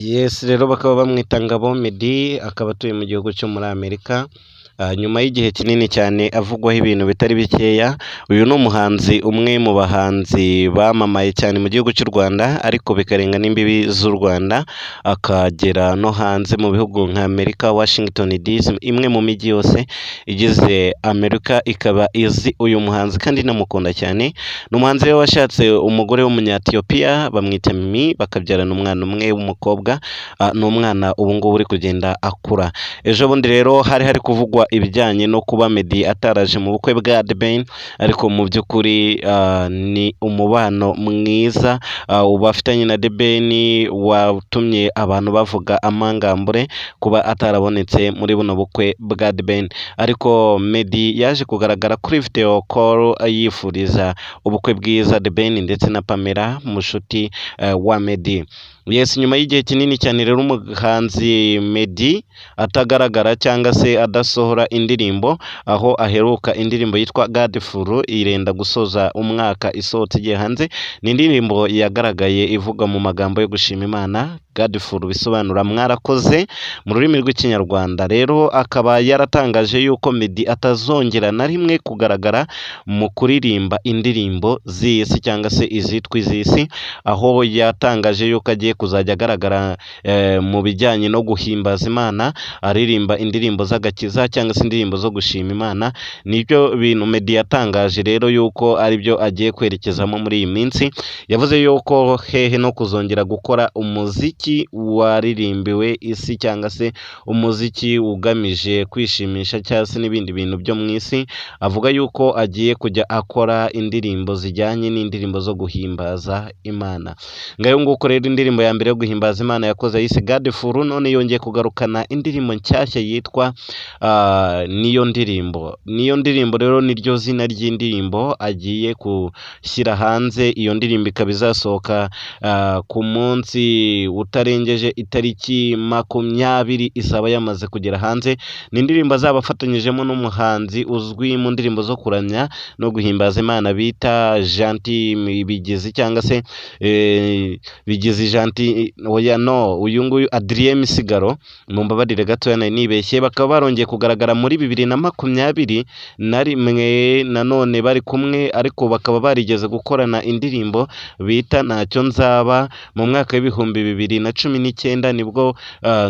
Yes, rero bakaba bamwita Ngabo Meddy, akaba atuye mu gihugu cyo muri Amerika. Nyuma y'igihe kinini cyane avugwaho ibintu bitari bikeya, uyu ni umuhanzi, umwe mu bahanzi bamamaye cyane mu gihugu cy'u Rwanda, ariko bikarenga n'imbibi z'u Rwanda, akagera no hanze mu bihugu nka Amerika, Washington DC, imwe mu mijyi yose igize Amerika ikaba izi uyu muhanzi kandi inamukunda cyane. Ni umuhanzi rero washatse umugore w'Umunyatiyopiya bamwita Mimi, bakabyarana umwana umwe w'umukobwa. Ni umwana ubu ngubu uri kugenda akura. Ejo bundi rero hari kuvugwa ibijyanye no kuba Meddy ataraje mu bukwe bwa The Ben, ariko mu by'ukuri ni umubano mwiza bafitanye na The Ben watumye abantu bavuga amangambure kuba atarabonetse muri buno bukwe bwa The Ben. Ariko Meddy yaje kugaragara kuri video call yifuriza ubukwe bwiza The Ben ndetse na Pamela, mushuti wa Meddy. Yes, nyuma y'igihe kinini cyane rero umuhanzi Meddy atagaragara cyangwa se adasohora indirimbo, aho aheruka indirimbo yitwa Godful irenda gusoza umwaka isohotse igiye hanze. Ni indirimbo yagaragaye ivuga mu magambo yo gushima Imana, Godful bisobanura mwarakoze mu rurimi rw'Ikinyarwanda. Rero akaba yaratangaje yuko Meddy atazongera na rimwe kugaragara mu kuririmba indirimbo z'isi cyangwa se izitwa iz'isi, aho yatangaje yuko agiye kuzajya agaragara mu bijyanye no guhimbaza Imana, aririmba indirimbo z'agakiza cyangwa se indirimbo zo gushima Imana. Nibyo bintu Meddy yatangaje rero yuko aribyo agiye kwerekezamo muri iyi minsi. Yavuze yuko hehe no kuzongera gukora umuziki waririmbiwe isi cyangwa se umuziki ugamije kwishimisha cyangwa se n'ibindi bintu byo mu isi. Avuga yuko agiye kujya akora indirimbo zijyanye n'indirimbo zo guhimbaza Imana. Ngayo nguko rero, indirimbo ya mbere yo guhimbaza Imana yakoze yise Godful, none yongeye kugarukana indirimbo nshyashya yitwa Niyo Ndirimbo. Niyo Ndirimbo rero niryo zina ry'indirimbo agiye gushyira hanze. Iyo ndirimbo ikaba izasohoka ku munsi utarengeje itariki 20, izaba yamaze kugera hanze. Ni indirimbo azaba afatanyijemo n'umuhanzi uzwi mu ndirimbo zo kuramya no guhimbaza Imana bita Gentil Bigizi, cyangwa se Bigizi Gentil, oya, no, uyu nguyu Adrien Misigaro, mumbabarire gatoya nari nibeshye. Bakaba barongeye kugaragara muri 2021 nanone bari kumwe, ariko bakaba barigeze gukorana indirimbo bita Ntacyo Nzaba mu mwaka wa 2019. Nibwo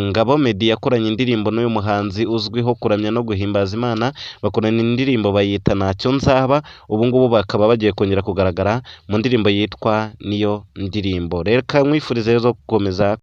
Ngabo Meddy yakoranye indirimbo n'uyu muhanzi uzwiho kuramya no guhimbaza Imana, bakorana indirimbo bayita Ntacyo Nzaba. Ubu ngubu bakaba bagiye kongera kugaragara mu ndirimbo yitwa Niyo Ndirimbo. Reka nkwifurize rero gukomeza.